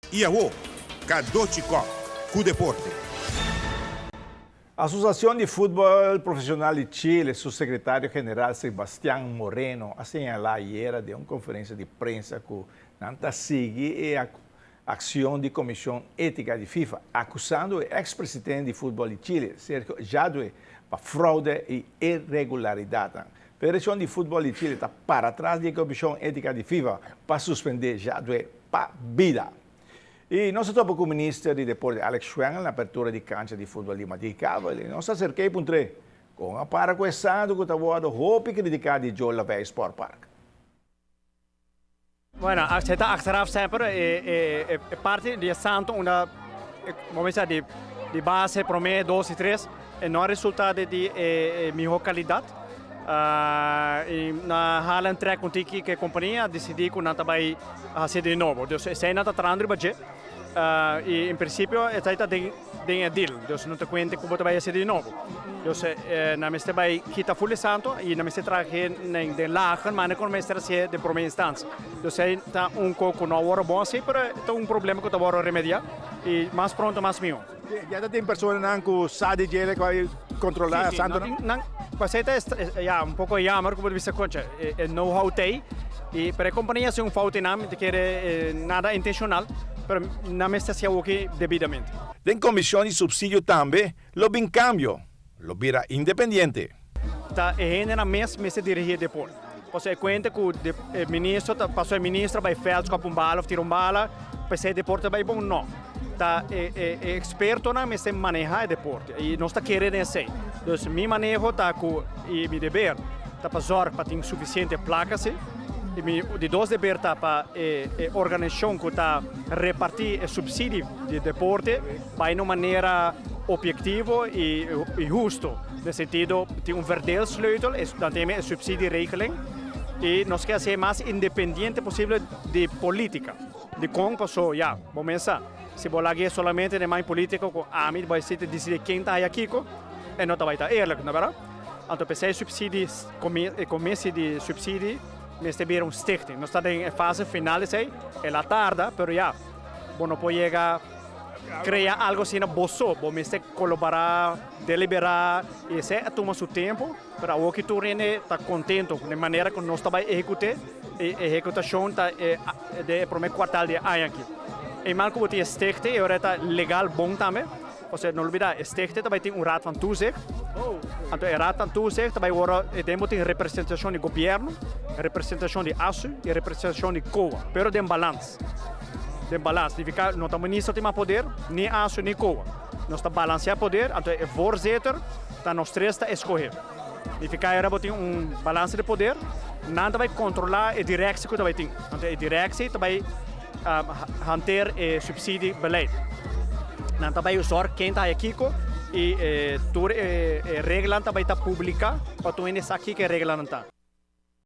I awo, Cadochi Kock ku deporte. Asociacion di Futbol Profesional di Chile su secretario general Sebastian Moreno a señala ayera den un conferencia di prensa cu nan ta sigui e accion di Comision Etica di FIFA, acusando e ex presidente di futbol di Chile, Sergio Jadue, pa fraude y irregularidadnan. Federacion di Futbol di Chile ta para tras di e Comision Etica di FIFA pa suspende Jadue pa bida. Y nos a topa cu Minister di Deporte Alex Schwengle na apertura di cancha di futbol di Matí Cavali. Nos a acerca y puntr'é con a para cu e santo cu ta wordo hopi critica di Joe Lavey Sport Park. Bueno, esei ta achteraf semper e parti di e santo unda bo mester di di base prome, dos y tres e no a resulta di e miho calidad. Y na hala en trek un tiki cu e compania a dicidi cu nan ta bay haci di nobo. Dus esey nan ta trahando riba dje y en principio esey ta den e deal. Dus no ta cuenta cu bo ta bay haci di nobo. Dus nan mester bay kita ful e santo y nan mester traha den lagen manera cu nan mester haci den prome instancia. Dus esey ta un co cu no a worde bon haci pero ta un problema cu ta worde remedia y mas pronto mas miho. Ya ta tin personanan cu sa di djele cu a controla e santonan? Si, si, nan, pasey ta ya un poco jammer cu bo ta bisa concha, e know how t'ey, y pero e compania haci un fout eynan, mi ta kere nada intencional, pero nan mester haci awoki debidamente. Den comision di subsidio tambe lo bin cambio, lo bira independiente. Ta e hendenan mes mester dirigi e deporte. Pasobra e cuenta cu e ministro ta pasobra e ministro a bay veld scop un bala of tira un bala p'esey e deporte bay bon? No. Ta e e expertonan mester maneha e deporte y nos ta kere den esey. Dus mi maneho ta cu y mi deber ta pa zorg pa tin suficiente placa si y mi di dos deber ta pa e e organisacion cu ta reparti e subsidio di deporte bay na un manera objectivo y y husto. Den sentido tin un verdeelsleutel, dan tin e subsidieregeling y nos ke hacié mas independiente posible di politica. Dicon? Paso ya, bo mes sa, si bo lagu'e solamente den man politico cu ami bo a dicidi ken ta haya kico, e no ta bay ta eerlijk, no berdad? Anto p'esey subsidie, e comisie di subsidie mester bira un stichting. Nos ta den e fase final esey, el a tarda, pero ya, bo no por yega crea algo asina bo so, bo mester colabora, delibera y esey a tuma su tempo, pero awor ki tur hende ta contento cu e manera cu nos ta bay ehecute y ehecutacion ta den e prome cuartal di e aña aki. E mal cu bo tin e stichting e ora ta legal bon tambe, pasobra no olbida e stichting ta bay tin un raad van toezicht, anto e raad van toezicht ta bay worde e den bo tin representacion di gobierno, representacion di ASU y representacion di COA, pero den balans. Den balans significa no ta minister tin mas poder, ni ASU ni COA. Nos ta balancea poder, anto e voorzitter ta nos tres ta escoge. Significa era bo tin un balance di poder, nan ta bay controla e directie cu ta bay tin. Anto e directie ta bay hanteer e subsidie beleid. Nan ta bay zorg ken ta haya kico y tur e reglanan ta bay ta publica pa tur hende sa kico e reglanan ta.